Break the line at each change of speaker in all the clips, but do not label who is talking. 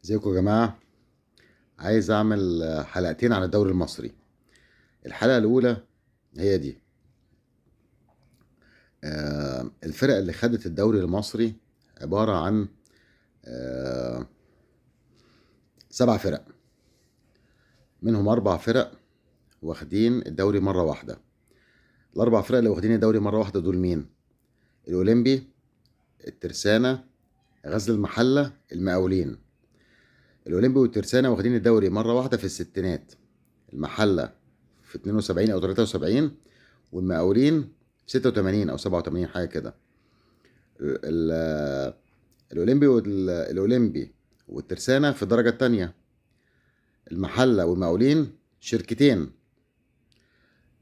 ازيكم يا جماعة؟ عايز اعمل حلقتين عن الدوري المصري. الحلقة الاولى هي دي. الفرق اللي خدت الدوري المصري عبارة عن 7 فرق، منهم 4 فرق واخدين الدوري مرة واحدة. ال4 فرق اللي واخدين الدوري مرة واحدة دول مين؟ الأولمبي، الترسانة، غزل المحلة، المقاولين. الأولمبي والترسانة واخدين الدوري مرة واحدة في الستينات، المحلة في 72 أو 73، والمقاولين في 86 أو 87 حاجة كده. الأولمبي والترسانة في الدرجة التانية، المحلة والمقاولين شركتين.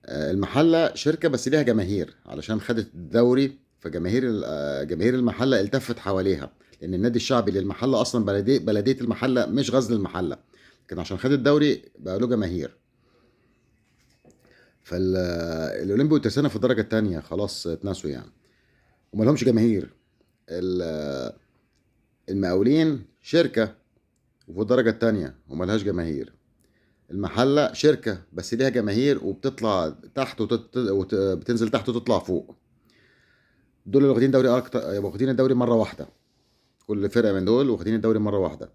المحلة شركة بس ليها جماهير علشان خدت الدوري، فجماهير جماهير المحلة التفت حواليها، لأن النادي الشعبي للمحلة أصلا بلدية المحلة مش غزل المحلة، لكن عشان خد الدوري بقى له جماهير. فالأولمبي والترسانة في الدرجة التانية خلاص اتنسوا يعني، وما لهمش جماهير. المقاولين شركة وفي الدرجة التانية وما لهاش جماهير. المحلة شركة بس ليها جماهير وبتطلع تحت وبتنزل تحت وتطلع فوق. دول اللي واخدين دوري أكتر، واخدين الدوري مرة واحدة. كل فرقة من دول واخدين الدوري مرة واحدة.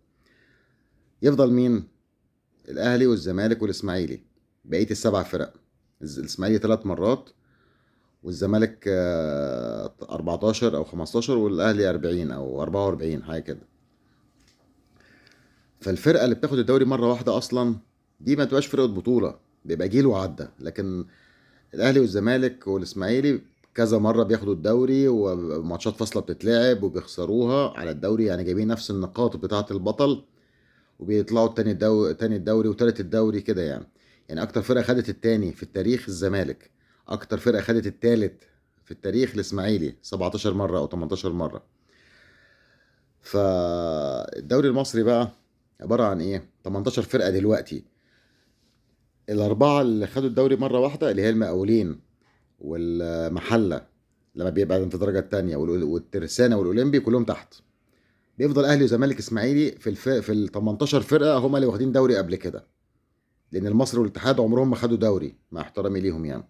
يفضل مين؟ الأهلي والزمالك والإسماعيلي، بقية ال7 فرق. الإسماعيلي 3 مرات، والزمالك 14 أو 15، والأهلي 40 أو 44 حاجة كده. فالفرقة اللي بتاخد الدوري مرة واحدة أصلا دي ما تبقاش فرقة بطولة، بيبقى جيل وعدى. لكن الأهلي والزمالك والإسماعيلي كذا مرة بياخدوا الدوري، وماتشات فاصلة بتتلعب وبيخسروها على الدوري، يعني جايبين نفس النقاط بتاعة البطل وبيطلعوا تاني الدوري وتالت الدوري كده يعني. يعني أكتر فرقة خدت التاني في التاريخ الزمالك، أكتر فرقة خدت التالت في التاريخ الإسماعيلي 17 مرة أو 18 مرة. فالدوري المصري بقى عبارة عن إيه؟ 18 فرقة دلوقتي. ال4 اللي خدوا الدوري مرة واحدة اللي هي المقاولين والمحلة لما بيبقى في الدرجة التانية، والترسانة والأولمبي كلهم تحت. بيفضل أهلي وزمالك إسماعيلي في ال 18 فرقة هما اللي واخدين دوري قبل كده، لأن المصري والاتحاد عمرهم ما خدوا دوري مع احترامي ليهم يعني.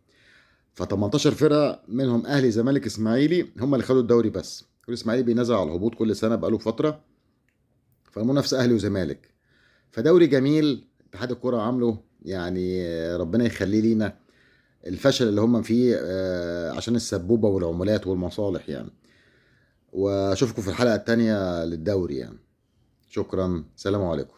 ف 18 فرقة منهم أهلي زمالك إسماعيلي هما اللي خدوا الدوري بس. والإسماعيلي بينزل على الهبوط كل سنة بقاله فترة، فالمنافسة أهلي وزمالك. فدوري جميل اتحاد الكرة عامله، يعني ربنا يخليه لينا. الفشل اللي هم فيه عشان السبوبة والعمولات والمصالح يعني. واشوفكم في الحلقة التانية للدوري يعني. شكرا، سلام عليكم.